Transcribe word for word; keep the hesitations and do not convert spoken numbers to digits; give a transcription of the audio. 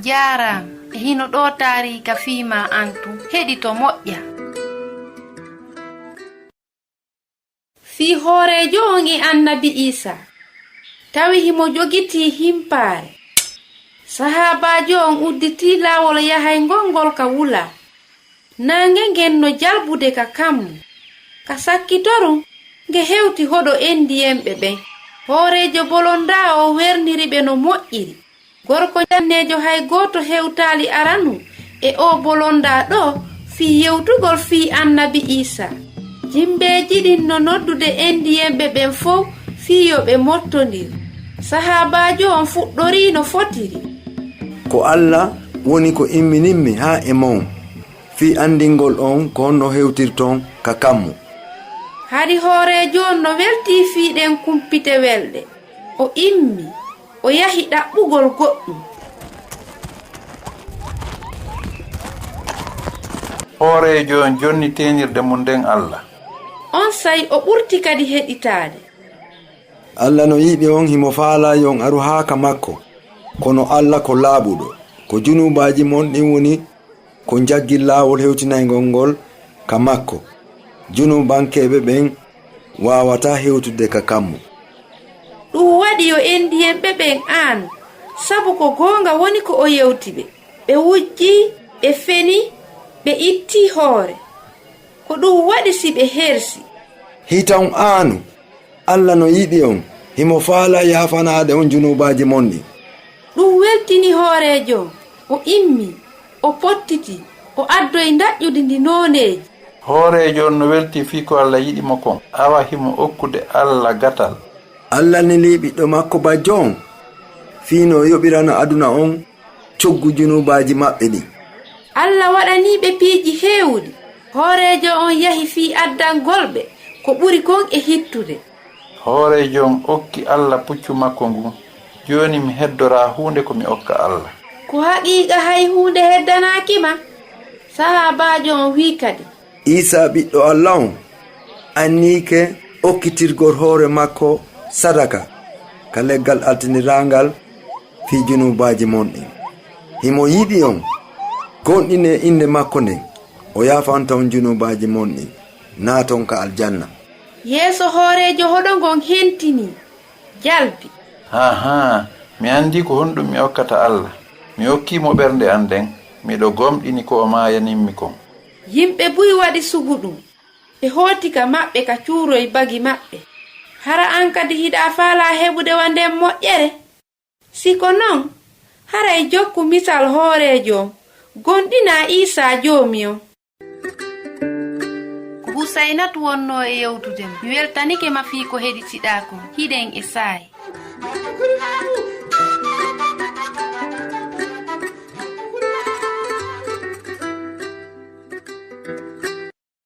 Jaaraama, e hino ɗoo taariika fii maa an tun. Heɗito moƴƴa. Fii hooreejo on e annabi Iisaa. Tawi himo jogitii himpaare. Sahaabaajo on udditii laawol yahayngol ngol ka wulaa. Naange ngen no jalbude ka kammu. Ka sakkitorun, nge hewti hoɗo endiyenɓe ɓen. Hooreejo bolondaa on werniri ɓe no moƴƴiri. Gorko janneejo hay gooto hewtaali aranu e oo bolondaa ɗoo fii yewtugol fii annabi Iisaa. Jimbeeji ɗin no noddude endiyenɓe ɓen fow fii yo ɓe mottondir. Sahaabaajo on fuɗɗorii no fotiri. Ko Alla woni ko imminimmi haa e mon fii anndingol on ko honno hewtirton ka kammu. Hari hooreejo on no weltii fii ɗen kumpite welɗe. O immii, o yahi ɗaɓɓugol goɗɗum. Hooreejo on jonni teenirde mun nden Alla. Onsay o ɓurti kadi heɗitaade. Alla no yiɗi on, himo faalaa yo on aru haa ka makko. Kono Alla ko laaɓuɗo. Ko junuubaaji mon ɗin woni ko njaggii laawol hewtinayngol ngol ka makko. Junuubankeeɓe ɓen waawataa hewtude ka kammu. Ɗum waɗi yo endiyenɓe ɓen aanu, sabu ko goonga woni ko o yewti ɓe. Ɓe wujjii, ɓe fenii, ɓe ittii hoore. Ko ɗum waɗi si ɓe hersi. Hita on aanu, Alla no yiɗi on, himo faalaa yaafanaade on junuubaaji mon ɗin. Ɗum weltini hooreejo on, o immii, o pottitii, o addoyi ndaƴƴudi ndi nooneeji. Hooreejo on no weltii fii ko Alla yiɗi mo kon, awa himo okkude Alla gatal. Alla nelii ɓiɗɗo makko bajjo on, fii no o yoɓirana aduna on coggu junuubaaji maɓɓe ɗin. Alla waɗanii ɓe piiji heewuɗi. Hooreejo on yahi fii addangol ɓe ko ɓuri kon e hittude. Hooreejo on okki Alla puccu makko ngun. Jooni mi heddoraa huunde ko mi okka Alla. Ko haqiiqa hay huunde heddanaaki ma. Sahaabaajo on wi'i kadi. Iisaa ɓiɗɗo Alla on anniike okkitirgol hoore makko sadaka ka leggal altindiraangal fii junuubaaji mon ɗin. Himo yiɗi on, gomɗinee innde makko nden, o yaafanta on junuubaaji mon ɗin, naaton ka aljanna. Yeeso hooreejo hoɗo ngon hentinii, jalbi. Haa haa, mi anndii ko honɗum mi okkata Alla. Mi okkii mo ɓernde an nden, miɗo gomɗini ko o maayanimmi kon. Yimɓe buy waɗi sugu ɗum. Ɓe hooti ka maɓɓe ka cuuroy bagi maɓɓe. Hara an kadi hiɗa faalaa heɓude wa nden moƴƴere? Si ko non, haray jokku misal hooreejo on, gomɗinaa Iisaa Joomi on. Ko Husaynatu wonnoo e yewtude ma. Mi weltanike ma fii ko heɗitiɗaa kon. Hiɗen e saa'i.